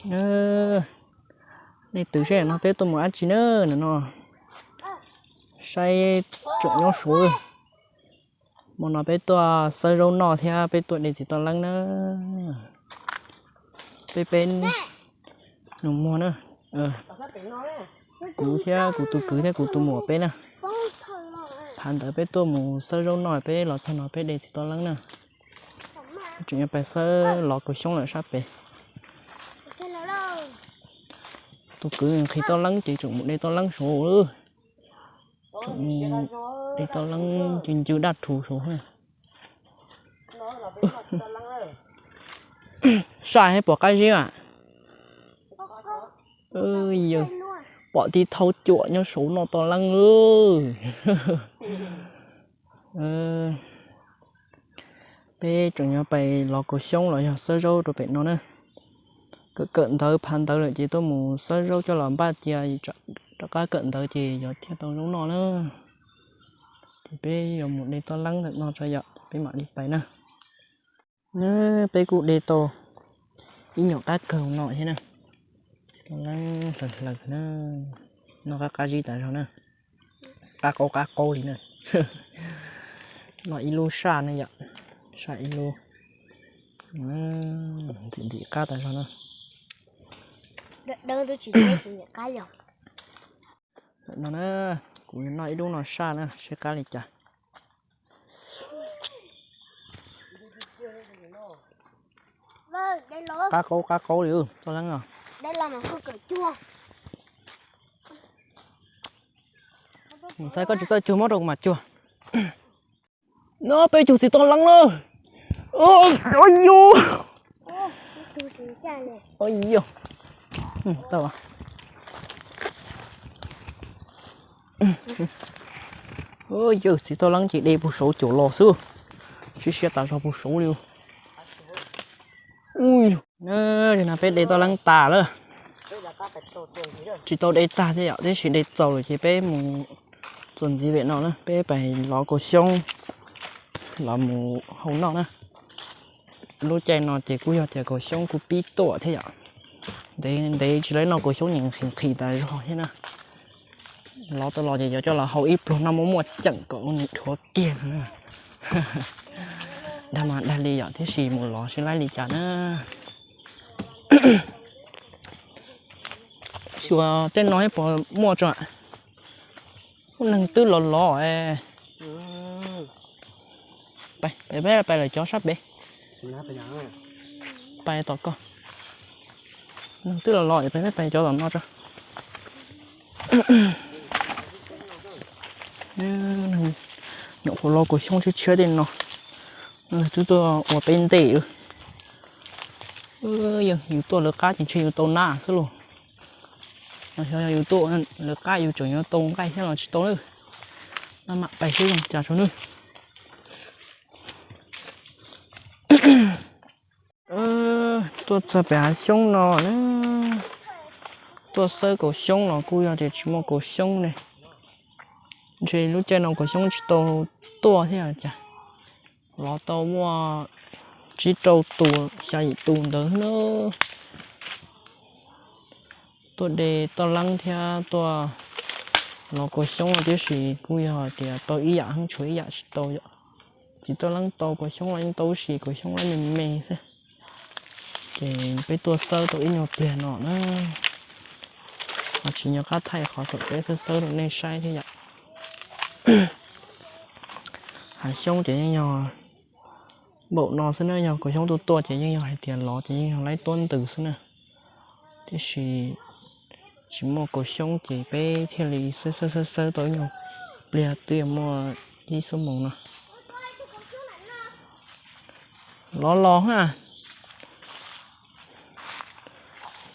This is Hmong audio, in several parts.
Nej twv seb no peb tuaj mus dab tsi na no. Saib tseem nyob suav. Hmo no peb tuaj xawb zaub noj thiab peb tuaj de txiv toj leeb na. Peb peb nus muag na. Kuv thiab kuv tus kwv thiab kuv tus muam peb na. Thaum ntawd peb tuaj mus xawb zaub noj peb los txog no peb de txiv toj leeb na. Tseem yuav pais xawb lov kaus xyoob lawm sab pem. Tus kwv nqhis toj leeb ces tseem mus de toj leeb saud. Tseem mus de toj leeb ncw ncw daj rhuv saud. Saj thiab pom qab zib mas. Yog pom tib thaub cuam nyob saud noj toj leeb. Peb tseem yuav pais lov kaus xyoob los yog xawb zaub rau pem no na. Kawm kawm ntawv phav ntawv lawm ces tuaj mus xawb zaub coj los npaj cia rov qab kawm ntawv ces yuav thiaj tau zaub noj na. Ces peb yuav mus de toj leeb ntawm no tso yom, peb mam li pais na. Peb kuj de tau ib nyuam qab kawg no thiab na. Toj leeb hlaws hlaws na, noj qab qab zib tas zog na. Qab qaub qab qaub li na. Noj ib lub saj na yom, saj ib lub. Ntxim ntxim qab tas zog na. No na, kuv noj ib lub no saj na seb qab li cas. Qab qaub qab qaub li toj leeb no. Mus txhais koj tsis txawj cuag muab rau kuv mam cuag. No peb cuag txiv toj leeb na. Yog, yog, txiv toj leeb ces de puag saud caum los xwb. Siab siab tas zog puag saud li. Ua li no peb de toj leeb tas lawm. Tsis tau de tag thiab yom, tiam sis de txaus lawm ces peb mus txuas ntxiv pem no na, peb pais lov kaus xyoob los mus hau noj na. Lub caij no ces kuj yog tias kaus xyoob kuj pib tuaj thiab yom. Ntev ntev tsis tau noj kaus xyoob nyias nqhis nqhis tas zog thiab na. Lov tau los ces yuav coj los hau ib pluag noj muaj muaj ceem kom ua nws dhuav kiag na. Dag mas dag li yom, tiam sis mus lov seb laib li cas na. Xyuas tej no puas muaj tso. Neeg twb los los. Peb pais lawm cov sab pem. Pais tom koj. Neeg twb los los es peb pais cov tom no tso. Nyuam qhuav lov kaus xyoob tshiab tshiab tej no, twb tuaj ua peb ntej lawm. Yog yus tuaj lawv qab ces ntshe yus tau nab xwb lauj. Los xyov yog yus tuaj lawv qab yus tseem yuav tau nqaij thiab los tsis tau na. Maj mam pais seb zoo cas tso nawb. Tuaj txog pem hav xyoob no na, tuaj xawb kaus xyoob los kuj yog tias tsis muaj kaus xyoob ne. Ntshe lub caij no kaus xyoob tsis tau tuaj thiab cas. Lov tau muaj tsib rau tus xya yim tus ntawd na. Tuaj de toj leeb thiab tuaj lov kaus xyoob no tiam sis kuj yog tias tau ib yam heev tshuav ib yam tsis tau yom. Txiv toj leeb tau, kaus xyoob los yeej tau tab sis kaus xyoob lawv me me xwb. Ces peb tuaj xawb tau ib nyuag pliag no na, ho tsis nco qab thaij qhov thaum peb xawb xawb rau nej saib thiab yom. Hav xyoob ces yeej yog npaum no xwb na, yog kaus xyoob tuaj tuaj ces yeej yog hais tias lov ces yeej yog laib tuab ntws xwb na. Tiam sis tsis muaj kaus xyoob ces peb thiaj li xawb xawb xawb xawb tau ib nyuag pliag twb yuav muaj ib xuab moos no. Lov los ha.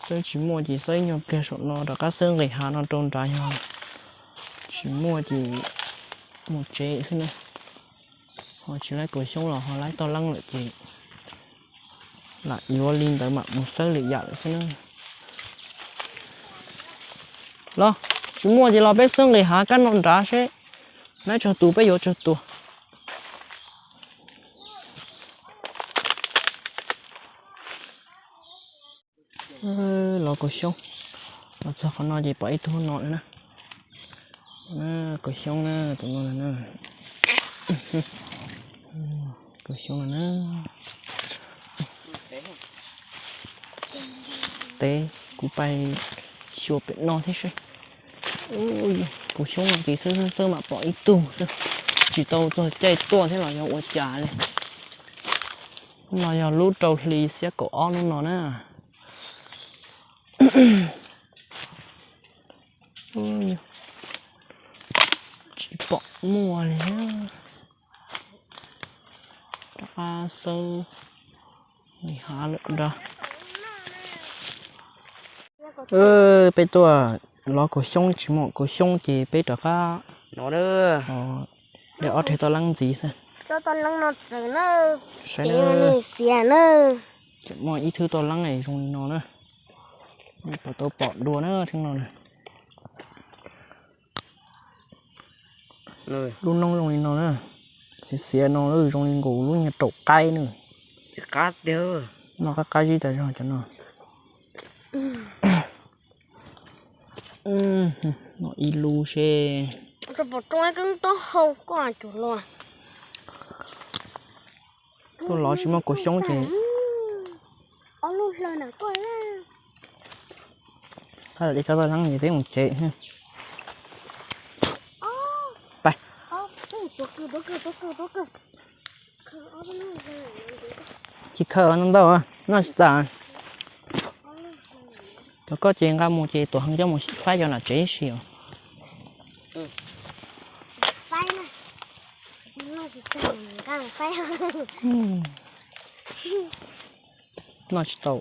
Xawb tsis muaj ces xawb ib nyuag pliag saum no rov qab xawb nqis hav no rau nrad, yog tsis muaj ces mus tsev xwb na. Ho tsis laib kaus xyoob los ho laib toj leeb lawm ces lam yuav li ntawd mam mus xawb lwm yam lawm xwb na. Los, tsis muaj ces los peb xawb nqis hav kab no nrad seb laib tsawg tus peb yuav tsawg tus. Los kaus xyoob, los txog qhov no ces pom ib tug no lawm na. Kaus xyoob na, tus no na. Kaus xyoob no na. Teb kuv pais xyuas pem no thiab seb. Kaus xyoob no ces xwb xwb mam pom ib tug xwb, tsis tau txog caij tuaj thiab los yog ua cas li. Hnub no yog lub rau hli xiab kaum ob hnub no na. Tsis pom muaj li. Rov qab xawb li hav lawm nrag. Peb tuaj los kaus xyoob tsis muaj kaus xyoob ces peb rov qab no de ob rhe toj leeb ntxiv xwb. Saib na, tseem muaj ib thwb toj leeb zoo li no na. Pom tau pom dua na, thwb no na. Lub noob zoo li no na, xiav xiav no zoo li nkaus lub nyuag raum qaib na. Noj qab qab zib tas zog cov no. Noj ib lub seb. Tuaj los tsis muaj kaus xyoob ces qab los de toj leeb ces peb mus tsev. Pais. Tsis khaws ntau ntau, noj tsis tas. Cov koj ces nqa mus ces tuam heev coj mus faib cov nram tsev ib si os. Noj tsis tau.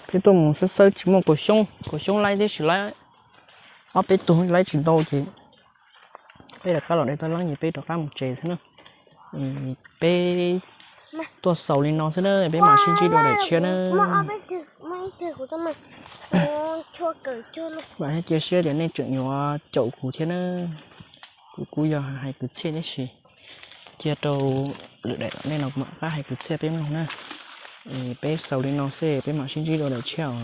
Peb tuaj mus xawb xawb tsis muaj kaus xyoob, kaus xyoob laib tib si laib ob peb tug laib tsis ntau ces peb rov qab los de toj leeb ces peb rov qab mus tsev xwb na. Peb tuaj xaus li no xwb na, peb mam sib ntsib dua daim tshiab na. Vam thiab cia siab tias nej tseem yuav caum kuv thiab na. Kuv kuj yog hais kwv txhiaj tib si, cia rau lwm daim tom ntej no kuv mam rov qab hais kwv txhiaj peb mloog na. Peb xaus li no xwb peb mam sib ntsib dua daim tshiab os.